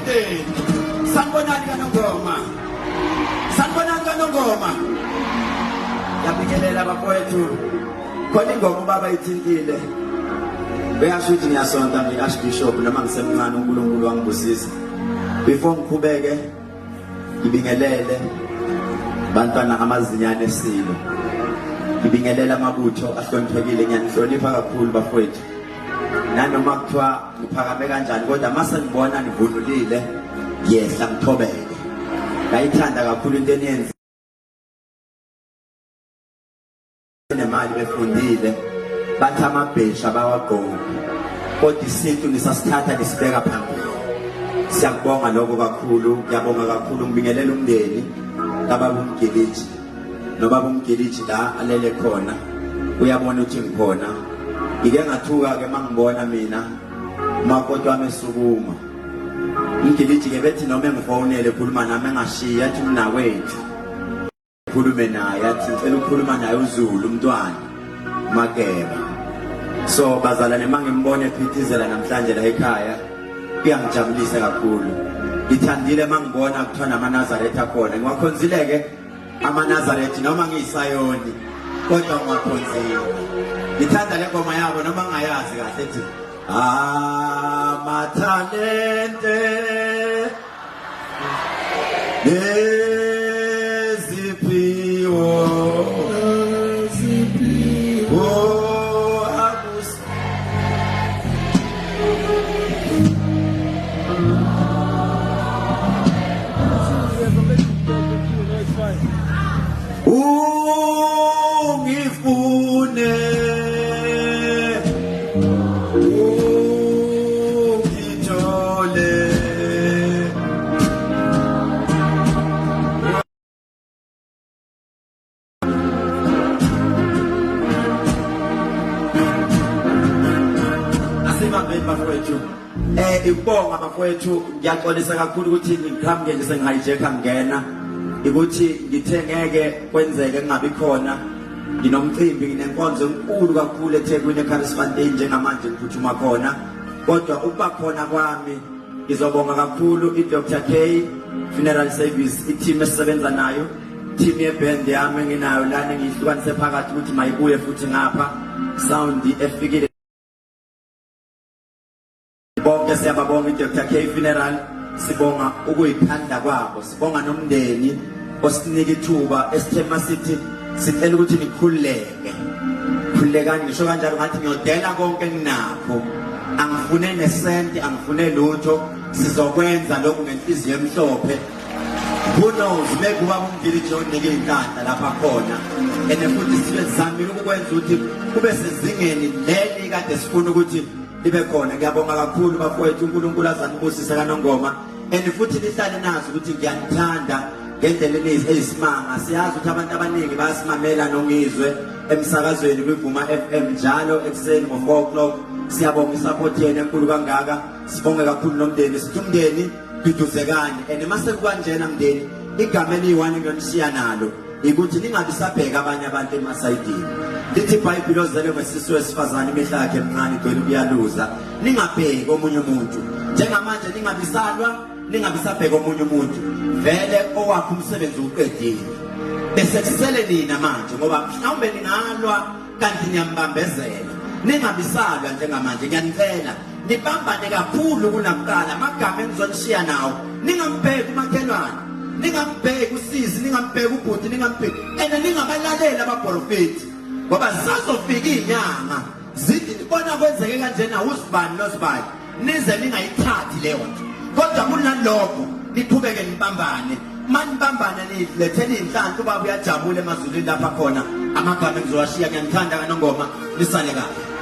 Umndeni. Sanibonani kaNongoma. Sanibonani kaNongoma. Ngiyabingelela bafowethu. Khona ingoma ubaba ithintile. Beyasho ukuthi ngiyasonta ngi-Archbishop noma ngisemncane uNkulunkulu wangibusisa. Before ngiqhubeke ngibingelele bantwana amazinyane esilo. Ngibingelela amabutho ahloniphekile ngiyanihlonipha kakhulu bafowethu. Nanoma kuthiwa ngiphakame kanjani kodwa mase ngibona nivunulile ngiyehla ngithobeke. Ngayithanda kakhulu into eniyenza nemali befundile bathi amabhesha bawagqoki kodwa isintu nisasithatha nisibeka phambili siyakubonga lokho kakhulu ngiyabonga kakhulu ngibingelela umndeni kababa umgiliji nobaba umgiliji la alele khona uyabona ukuthi ngikhona ngike ngathuka-ke uma ngibona mina umakoti wami esukuma umgiliji-ke bethi noma engifonele ekhuluma nami engashiyi athi mnakwethu khulume naye athi ngicela ukukhuluma naye uZulu umntwana Mageba so bazalwane mangimbona ephithizela namhlanje la ekhaya kuyangijabulisa kakhulu ngithandile mangibona kuthiwa namaNazaretha khona ngiwakhonzile ke amaNazaretha noma ngiyisayoni kodwa ngiwakhonzile ngithanda le ngoma yabo noma ngingayazi kahle ethi amathalente Neziphiwo Neziphiwo akus Ungifune Asibambeni bafowethu. Ikubonga bafowethu ngiyaxolisa kakhulu ukuthi ngiqhamuke nje sengihijack ngena. Ukuthi ngithe ngeke kwenzeke ngingabi khona. Nginomcimbi nginenkonzo enkulu kakhulu eThekwini eCarisfontein njengamanje ngiphuthuma khona. Kodwa ukuba khona kwami ngizobonga kakhulu iDr K Funeral Service i-team esisebenza nayo team yeband yami enginayo lana engiyihlukanise phakathi ukuthi mayibuye futhi ngapha sound efikile bonke siyababonga iDr K Funeral sibonga ukuyikhanda kwabo sibonga nomndeni osinika ithuba esithe masithi sicela ukuthi nikhululeke khululekani ngisho kanjalo ngathi ngiyodela konke enginakho angifune nesenti angifune lutho sizokwenza lokhu ngenhliziyo emhlophe who knows maybe ubaba umvillage onike inhlanhla lapha khona and futhi sibe sizamile ukukwenza ukuthi kube sezingeni leli kade sifuna ukuthi libe khona ngiyabonga kakhulu bafowethu uNkulunkulu azanibusise kaNongoma and futhi nihlale nazi ukuthi ngiyanithanda ngendlela eyisimanga siyazi ukuthi abantu abaningi bayasimamela nongizwe emsakazweni kwivuma FM njalo ekuseni ngo-4 o'clock siyabonga isupport yenu enkulu kangaka sibonge kakhulu nomndeni sithi umndeni duduzekani and mase kukanjena mndeni igama eliyi-one engiyonishiya nalo ukuthi ningabi sabheka abanye abantu emasayidini lithi ibhayibhili ozele ngesisu wesifazane imihla yakhe emncane igcwele ukuyaluza ningabheki omunye umuntu njengamanje ningabisalwa ningabi sabheka omunye umuntu vele owakho umsebenzi uqedile bese kusele nina manje ngoba mhlawumbe ningalwa kanti niyambambezela ningabisalwa njengamanje ngiyanicela nibambane kakhulu kunakuqala amagama engizonishiya nawo ningambheki umakhelwane ningambheki usizi ningambheki ubhuti ningambheki and ningabalaleli abaprofeti ngoba zisazofika izinyanga zithi nibona kwenzeke kanjena uzibani nozibani nize ningayithathi leyo nto kodwa kunalokho niqhubeke nibambane manibambane nilethele inhlanhla ubaba uyajabula emazulwini lapha khona amagama engizowashiya ngiyanithanda kanongoma nisale kahle.